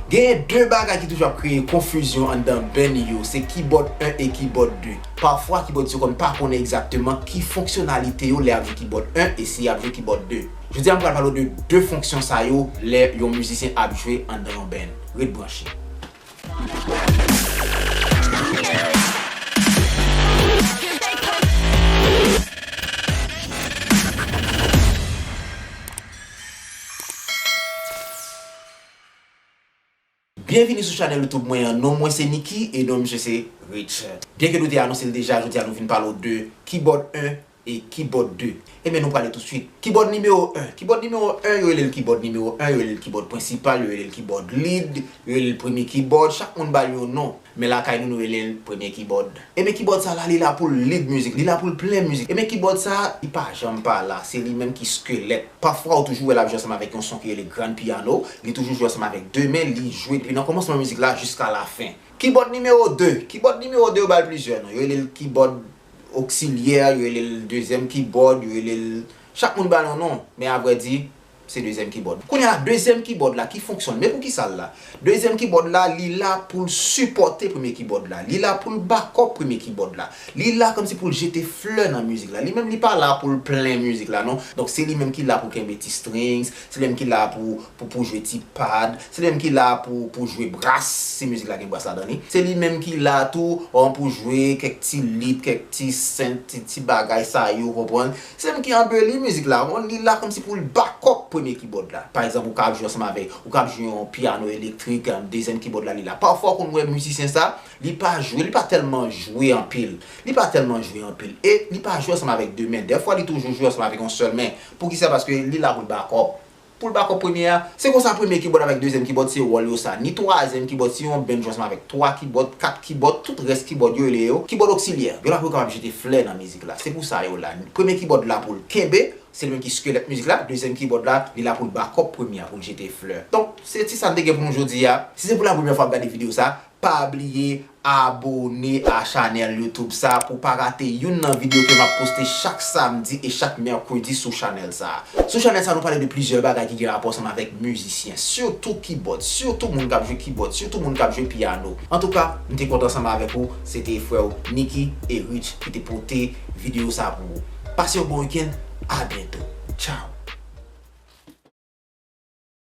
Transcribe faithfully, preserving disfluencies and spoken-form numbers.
Genyen de bagay ki toujou ap kreye konfizyon anndan band yo, se kibòd en e kibòd de. Pafwa, kibòdis yo konn pa konnen egzakteman ki fonksyonalite yo lè y ap jwe kibòd en e si y ap jwe kibòd de. Jodi a, m pral pale w de de fonksyon sa yo lè yon mizisyen ap jwe anndan yon band. Ret branche. Byenvini sou chanèl YouTube mwen an. Non mwen se Nicky e non misye se Rich. Byenke nou te anonse l deja, jodi a nou vin pale w de kibòd en e kibòd de. Ebyen, nou prale toutswit. Kibòd nimewo en. Kibòd nimewo en, yo rele l kibòd nimewo en, yo rele l kibòd prensipal, yo rele l kibòd lead, yo rele l premye kibòd. Chak moun ba l yon non. Men lakay nou, nou rele l premye kibòd. Ebyen, kibòd sa la, li la pou l lead mizik, li la pou l plen mizik. Ebyen, kibòd sa, li pa janm pa la. Se li menm ki skelèt. Pafwa, ou toujou wè l ap jwe ansanm avèk yon son ki rele grand piano. Li toujou jwe ansanm avèk de men. Li jwe depi nan kòmansman mizik la jiska lafen. Kibòd nimewo de. Kibòd nimewo de, yo ba l plizyè non. Yo rele l kibòd oksilyè, yo rele l dezyèm kibòd, yo rele l, chak moun ba l yon non. Men avrèdi, se dezyèm kibòd. Kounye a, dezyèm kibòd la ki fonksyone. Men poukisa l la? Dezyèm kibòd la, li la pou l sipòte premye kibòd la. Li la pou l bakòp premye kibòd la. Li la kòmsi pou l jete flè nan mizik la. Li menm, li pa la pou l plen mizik la, non. Donk, se li menm ki la pou kenbe ti strings, se li menm ki la pou, pou, pou jwe ti pad, se li menm ki la pou, pou jwe bras, si mizik la gen bras ladan li. Se li menm ki la tou, on, pou jwe kèk ti lead, kèk ti synth, ti, ti bagay sa yo, konprann. Se li menm ki anbeli mizik la, on, li la kòmsi pou l bakòp premye kibòd la. Pa egzanp, ou ka ap jwe ansanm avèk, ou ka ap jwe yon pyano elektrik, dezyèm kibòd la, li la. Pafwa, ou konn wè mizisyen sa, li pa jwe, li pa tèlman jwe anpil. Li pa tèlman jwe anpil. E li pa jwe ansanm avèk de men. Dèfwa, li toujou jwe ansanm avèk yon sèl men. Poukisa? Paske li la pou l bakòp. Pou l bakòp premye a, se konsa premye kibòd avèk dezyèm kibòd se wòl yo sa. Ni twazyèm kibòd, si yon band jwe ansanm avèk twa kibòd, kat kibòd, tout rès kibòd yo rele yo kibòd oksilyè. Yo la pou yo kapab jete flè nan mizik la. Se pou sa yo la. Premye kibòd la pou l kenbe, se li menm ki skelèt mizik la. Dezyèm kibòd la, li la pou l bakòp premye a, pou l jete flè. Donk, se ti sa n te gen pou nou jodi a. Si se pou la premyè fwa w ap gade videyo sa, pa bliye abone a chanèl YouTube sa pou pa rate youn nan videyo ke m ap poste chak samdi e chak mèkredi sou chanèl sa. Sou chanèl sa, nou pale de plizyè bagay ki gen rapò ansanm avèk mizisyen, sitou kibòd, sitou moun k ap jwe kibòd, sitou moun k ap jwe pyano. Antouka, m te kontan ansanm avèk ou, se te frè w Nicky e Rich ki te pote videyo sa pou ou. Pase yon bon wikenn, a byento. Tchaw!